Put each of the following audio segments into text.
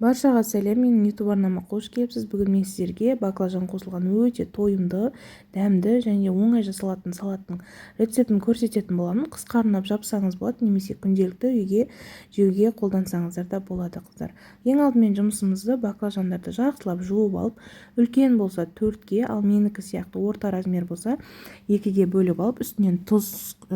Баршаға сәлем! Менің YouTube арнама қош келіпсіз! Бүгін мен сіздерге баклажан қосылған өте тойымды, дәмді және оңай жасалатын салаттың рецептін көрсететін боламын. Қысқа арнап жапсаңыз болады немесе күнделікті үйге жеуге қолдансаңыздар да болады, қыздар. Ең алдымен жұмысымызды баклажандарды жақсылап жуып алып, үлкен болса төртке, ал менікі сияқты орта размер болса, екіге бөліп алып, үстінен тұз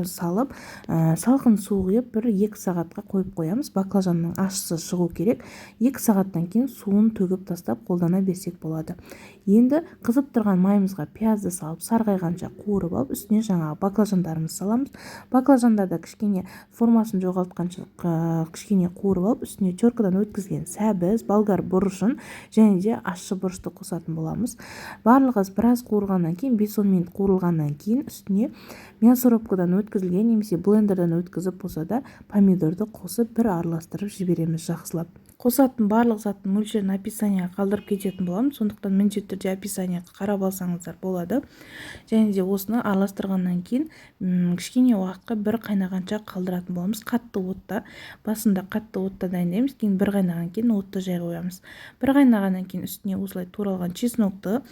салып, салқын су құйып, 1-2 сағатқа қойып қоямыз. Баклажанның ащысы шығу керек. 2 сағаттан кейін суын төгіп тастап, қолдана берсек болады. Енді қызып тұрған майымызға пиязды салып, сарғайғанша қуырып алып, үстіне жаңағы баклажандарымызды саламыз. Баклажандар да кішкене формасын жоғалтқанша кішкене қуырып алып, үстіне теркадан өткізген сәбіз, болгар бұрышын және де ащы бұрышты қосатын боламыз. Барлығы біраз қуырғаннан кейін, 5-10 минут қуырылғаннан кейін, үстіне мясорубкадан өткізілген немесе блендерден өткізіп болса да помидорды қосып, бір араластырып жібереміз жақсылап. Қосатын барлық заттың мөлшерін описанияға қалдырып кететін боламын, сондықтан міндетті түрде описанияға қарап алсаңыздар болады. Және де осыны араластырғаннан кейін кішкене уақытқа бір қайнағанша қалдыратын боламыз қатты отта. Басында қатты отта дайындаймыз, кейін бір қайнағаннан кейін отты жай қоямыз. Бір қайнағаннан кейін үстіне осылай туралған чеснокты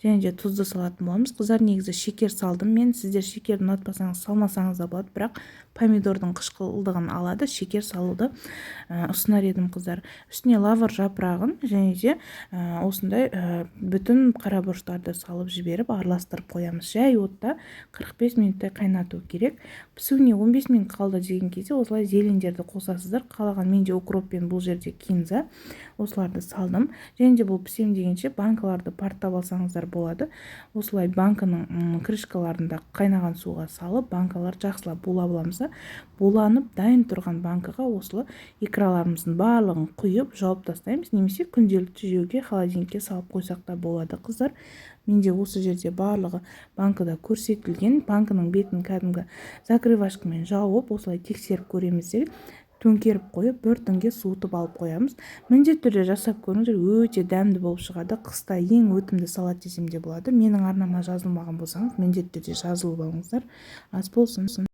және де тұзды салатын боламыз. Қыздар, негізі шекер салдым мен, сіздер шекерді ұнатпасаңыз, салмасаңыз да болады, бірақ помидордың қышқылдығын алады, шекер салуды ұсынар едім, қыздар. Үстіне лавр жапырағын және де осындай бүтін қара бұрыштарды салып жіберіп, араластырып қоямыз. Жай отта 45 минуттай қайнату керек. Пісуіне 15 минут қалды деген кезде осылай зелендерді қосасыздар қалаған. Менде укроп пен бұл жерде кинза, осыларды салдым. Және де бұл пісем дегенше банкаларды парақтап алсаңыздар болады. Осылай банканың крышкаларын да қайнаған суға салып, банкаларды жақсылап булап аламыз да, буланып дайын тұрған банкаға осылай икраларымыздың барлығын құйып, жауып тастаймыз немесе күнделікті жеуге холодильникке салып қойсақ та болады. Қыздар, менде осы жерде барлығы банкада көрсетілген. Банканың бетін кәдімгі закрывашкамен жауып, осылай тексеріп көреміз де, төңкеріп қойып, бір түнге суытып алып қоямыз. Міндетті түрде жасап көріңіздер, өте дәмді болып шығады. Қыста ең өтімді салат десем де болады. Менің арнама жазылмаған болсаңыз, міндетті түрде жазылып алыңыздар. Ас болсын!